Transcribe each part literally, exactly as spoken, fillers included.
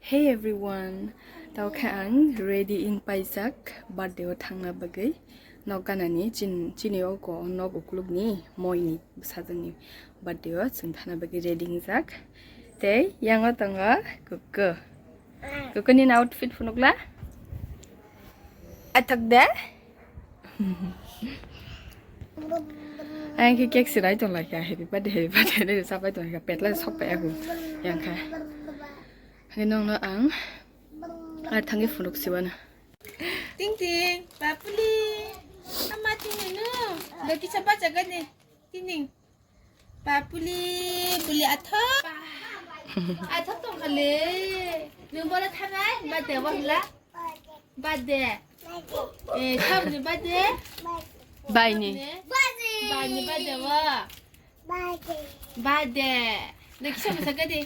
Hey everyone, tao khe ang ready wng paijak birthday o thangna bagwi. Nok ganani chin-, chini o go nok ukulukni moini bwsajwkni birthday o chwng thangna bagwi ready wngjak. Tei yango tongo Kuku. Kuku nini outfit phunukla? Athok de? Ang khe cake sinai tong lai kha, happy birthday, happy birthday hinwi sapai tong lai kha, pet lai sok pai aku yang kha. Hwnkhe nokno ang ar thangwi phunuk siwano. Ting ting, papuli, ama ting ting no, do kisa bachagani, ting ting. Papuli, buli athok. Athok tongkhale. Nung bola thanai, birthday bo hla. Birthday. Eh, thamni birthday. Baini. Baini birthday bo. Birthday. Nung kisa masa gadi.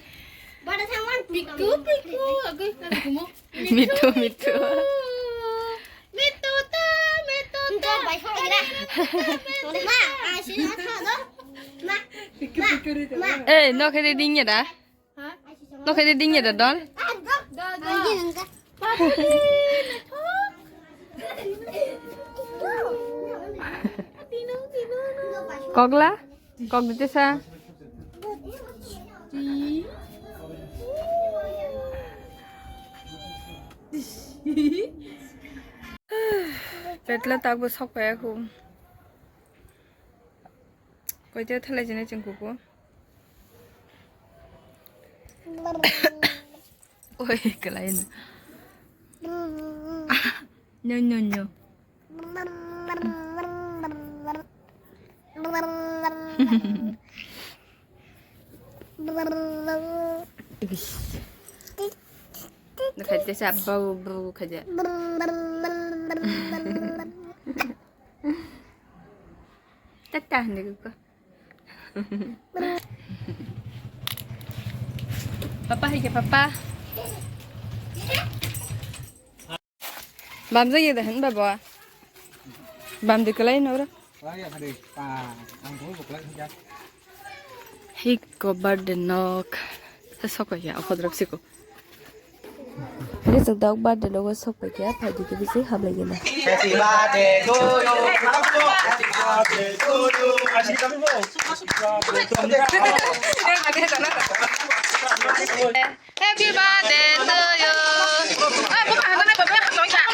Piku, piku, agui, nang kumo. Mitu, mitu. Mitu ta, mitu ta. Engkau bai kau ira. Ma, ah, sini ma tha do. Ma, ma, ma. Eh, no khe ding ya da? Ha? No khe ding ya da don? Ah, do. Do, do. Papuli, mitu. Tino, tino, no. Kogla? Kok dite sa. Petla takbo sok paya khu. Koite thalai jene chengkuku. Oi, kalai na. No, no, no. Khaja sa bau bau khaja. Tata hande ko. Papa hai ke papa. Bamjak ya dah, babo. Bam de kelai nora. Hiko birthday nok. Sok ya, apa drop siko. Rijak dok birthday nogo sok paikha, phaidi khe bisi hamlaigwna. Happy birthday to you. Happy birthday to you. Happy birthday to you. Ah, buka hana na baba hana ya.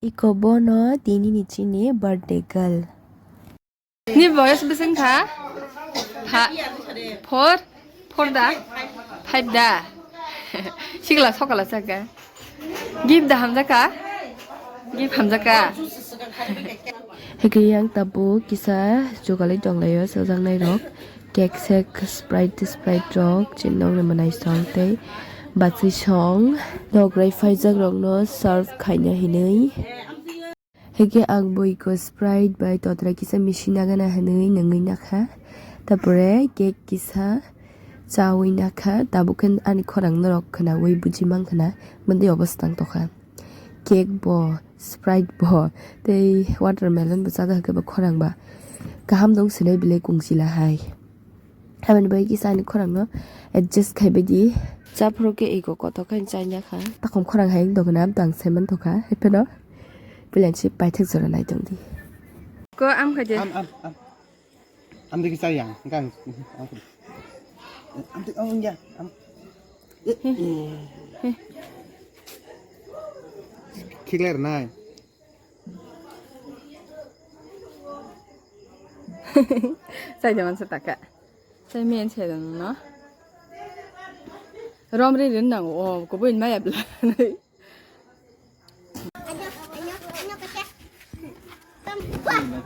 Iko bono tini ni chini birthday girl. Ni boyos bwswng kha? Ha, four? Four da? Five da? Sikla sokala saka. Gift da hamjaka? Gift hamjaka? Hwnkhe yang tabuk kisa jugalwi tonglaio chajaknairok. Cake sek, Sprite, Sprite rok, chini nokni mwnai song tei bachwi song. Nokrai phaijakrokno serve khaina hinwi. Hwnkhe ang bo iko Sprite bai totra kisa misi nagana hinwi nungwi nakha. Tapore cake kisa chawi nakha. Tabuk khe ani khorang norok khwnawi buji mankha na, bwndwi obo swtang tokha. Cake bo, Sprite bo, tei watermelon bo chajak hwnkhe bo khorang ba. Kaham dong sinai belai kungsila hai. Aboni bagwi kisa ani khorangno adjust khaibaidi. Chaphuru khe ego kotor khe chai nakha. Takhum khorang hai wngtongkha na, abdang sai manthokkha. Haiphano puila se paithak jora naitongdi. Ko am khaide. Am, am, am. Am digi chai yang, gang. Am, am, am, ya, am. Khikler nai. Chai jaman se taka. Chai men se dan no. Rom ri rin nang o, ko bo in maya bla.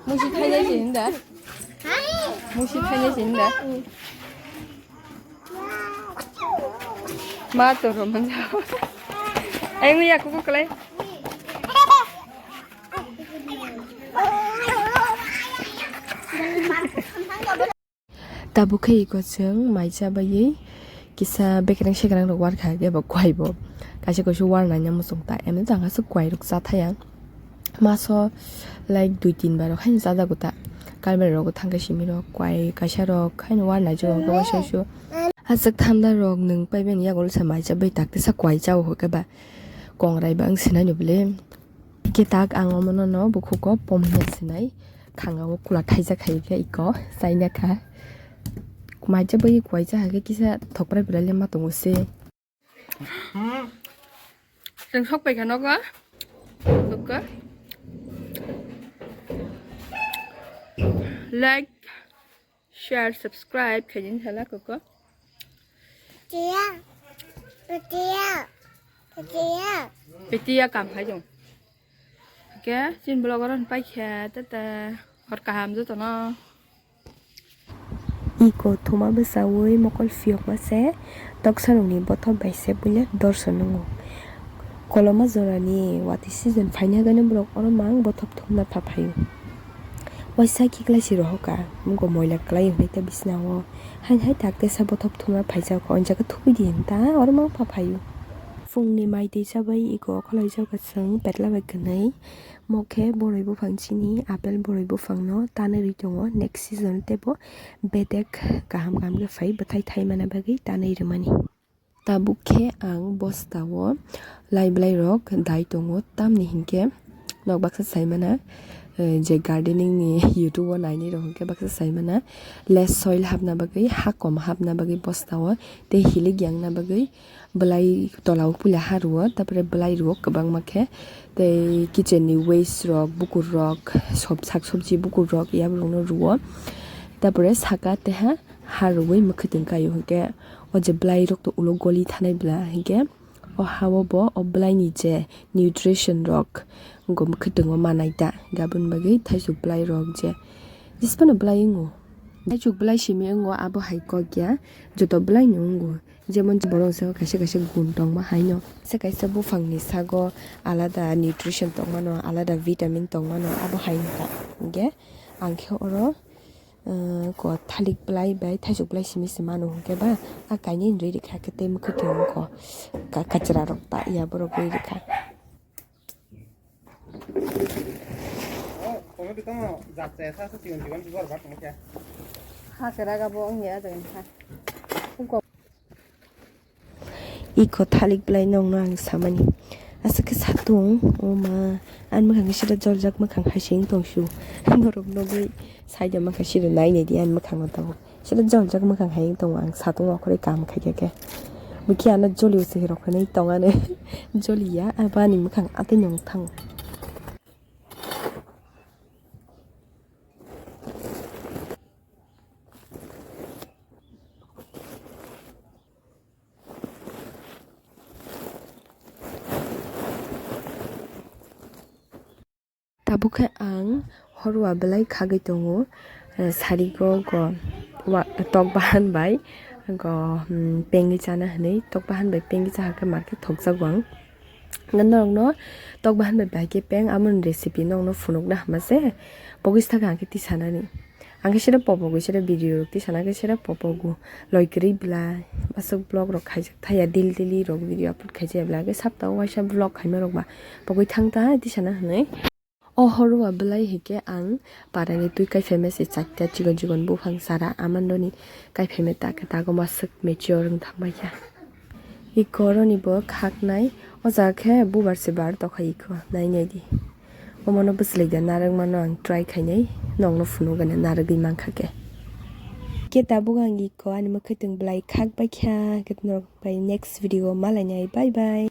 Musi thai jai sin da. Musi thai jai sin da. Ma to ro man ja. Ai ngi ya ko ko klai. Tabuk khe iko chwng mai chabaiwi kisa bekereng sekereng rok warkha khe bo kwai bo kaisa kaisa warnaina muchung ta, emni to ang aswk kwai rok cha thaya. Maso like dui tin bar rok haino chajago ta. Kalmari rogo thangkhe simi rok kwai kaisa rok haino warnai jora khe waisa waisa. Aswk thanda rok nwng paiben yago lwsa mai chabai tak tesa kwai chao hwnkhe ba kongrai ba wng sinai no bwle. Hwnkhe tak ang omono no bukhugo pom hiya sinai thanga o kula thaijak hai khe iko chaina kha. Mai chabai kwai cha hai khe kisa thokprai belai le ma tongo se. Chwng sok paikha nogo. Nogo. Like, share, subscribe khaijin sala koko. Tia. Tia. Tia. Petia kam hai jong. Oke, chin vlog oro paikha tata. Hor kaham jotono. Iko thuma bwchaui mokol phiyokma se toksa rokni bothop bai se puila dorso nungo. Koloma jorani watwi season phaina hwnkhe borok oro mang bothop thumna pha phaio. Waisa khiklai si rohoka, mugo moila kwlai hwnwi ta bisnao. Hain hai tak tesa bothop thumna phaijak, o jaga thubui di hinta oro mang pha phaio. Phungni mai twi chabai iko khwlaijak chwng petla bai kwnwi. Mokhe boroi buphang chini apple boroi buphangno tanwi rwi tongo next season teibo bedek kaham kaham khe phai bwthai thaimana bagwi tanwi rwmani. Tabuk khe ang bostao lai bwlairok dai tongo, tamni hinkhe nok baksa saimana, eh, je gardening ni YouTube o nainai rok hinkhe baksa saimana less soil hapna bagwi, ha kom hapna bagwi bostao tei hilik yangna bagwi bwlai tola o puila ha rwo, tapore bwlai rwo kwbangma khe, tei kitchen ni waste rok, bukur rok, sob-, sak sobji bukur rok yabrokno rwo, tapore saka teha ha rwui mwkhwtwng kaio, hinkhe o je bwlai rok to ulo goli thanai bwla, hinkhe o ha o bo o bwlai ni je nutrition rok wngkha mwkhwtwng o manai ta, hinkhe aboni bagwi thaisuk bwlai rok je jespano bwlai wngo, thaisuk bwlai simi wngo, abo hai kok ya, joto bwlai no wngo. Jemon borok jagao kaisa kaisa gun tongma haino, kaisa kaisa buphangni sago alada nutrition tongmano, alada vitamin tongmano, abo hai wngkha. Hinkhe ang khe oro, uh, ko thalik bwlai bai thaisuk bwlai simi se mano hinkhe ba, a kainwi rwi rikha khe tei mwkhwtwng wngkha, ka-, kachra rok ta ya borok rwi rikha. Iko thalik bwlai nokno ang samani. Aswk khe satung, o ma, ani mwkhang khe sida joljak mwkhang hai se wng tong su. Norok nugwi side o mankha sida nai nai di ani mwkhang no tabuk. Sida joljak mwkhang hai wng tongo, ang satung okhoroi kam khaikha khe. Bwkhe ano joli se rok hinwi tong ani. Joliya, abo ani mwkhang atwi nung thango. Tabuk khe ang horwa belai khagwi tongo, eh, sarigo go wa-, tok bahan bai go, hmm, pengwi chana hinwi tok bahan bai pengwi chahakhe market thokjago ang. Norokno tok bahan bai bahai khe peng amoni recipe nokno phunukna hama se pogwi sitha khe ang khe tisanani. Ang khe sero popogo, sero video rok tisana khe sero popogo. Loi kwrwi bwla, aswk vlog rok khaijak thaya, daily daily rok video upload khaijaya bwla, khe saptao waisa vlog khaima rok ba pogwi thang ta tisana hinwi. O horwa bwlai hinkhe ang parani twi kaiphai mase chatta chikon chikon buphang sara amandoni kaiphai me ta khe tago maswk mature wng thangbai kha. Iko oroni bo khaknai, o jaga khe bubar se bar tokha iko, nai nai di. Omono bwchwlwi da narwk mano ang try khainai, nokno phunukgana narwgwi mankha khe. Khe tabuk ang iko ani mwkhwtwng bwlai khak bai kha, khe norok bai next video o malainai, bye bye.